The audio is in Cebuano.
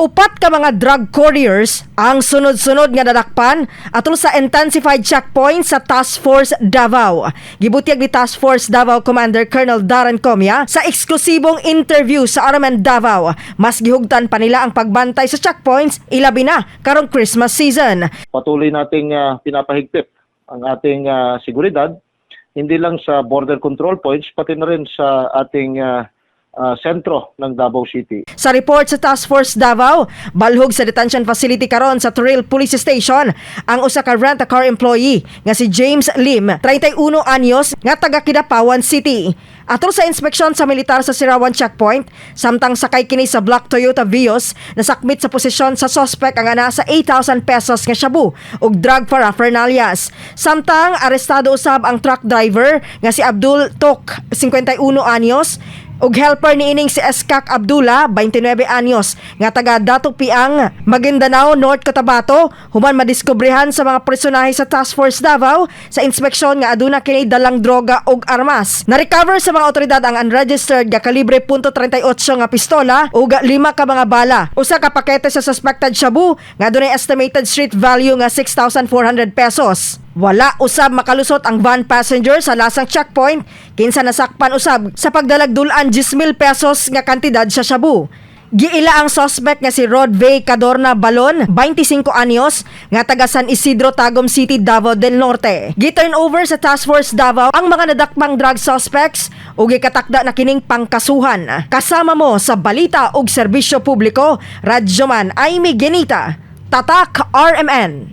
Upat ka mga drug couriers ang sunod-sunod nga nadakpan atol sa intensified checkpoint sa Task Force Davao. Gibutyag ni Task Force Davao Commander Colonel Darren Comia sa eksklusibong interview sa RMN Davao. Mas gihugtan pa nila ang pagbantay sa checkpoints, ilabi na karong Christmas season. Patuloy nating pinapahigpit ang ating seguridad, hindi lang sa border control points, pati na rin sa ating sentro ng Davao City. Sa report sa Task Force Davao, balhog sa detention facility karon sa Toril Police Station ang usa ka rent-a-car employee nga si James Lim, 31 anyos, nga taga Kidapawan City. Atol sa inspeksyon sa militar sa Sirawan Checkpoint, samtang sakay kini sa black Toyota Vios, nasakmit sa posisyon sa suspect ang ana sa 8,000 pesos nga shabu ug drug paraphernalias. Samtang arestado usab ang truck driver nga si Abdul Tok, 51 anyos, ug helper niining si Eskak Abdullah, 29 anyos, nga taga Dato Piang, Maguindanao, North Cotabato, human madiskobrehan sa mga personahe sa Task Force Davao sa inspeksyon nga aduna kini dalang droga ug armas. Na-recover sa mga otoridad ang unregistered nga kalibre .38 nga pistola ug lima ka mga bala. Usa ka pakete sa suspected shabu nga adunay estimated street value nga 6,400 pesos. Wala usab makalusot ang van passenger sa lasang checkpoint, kinsa nasakpan usab sa pagdalag dul-an 10,000 pesos nga kantidad sa shabu. Giila ang suspect nga si Rod V. Cadorna Balon, 25 anyos, nga taga San Isidro, Tagum City, Davao del Norte. Gi-turn over sa Task Force Davao ang mga nadakpang drug suspects ug gikatakda na kining pangkasuhan. Kasama mo sa balita ug serbisyo publiko, Radyoman Amy Genita, Tatak RMN.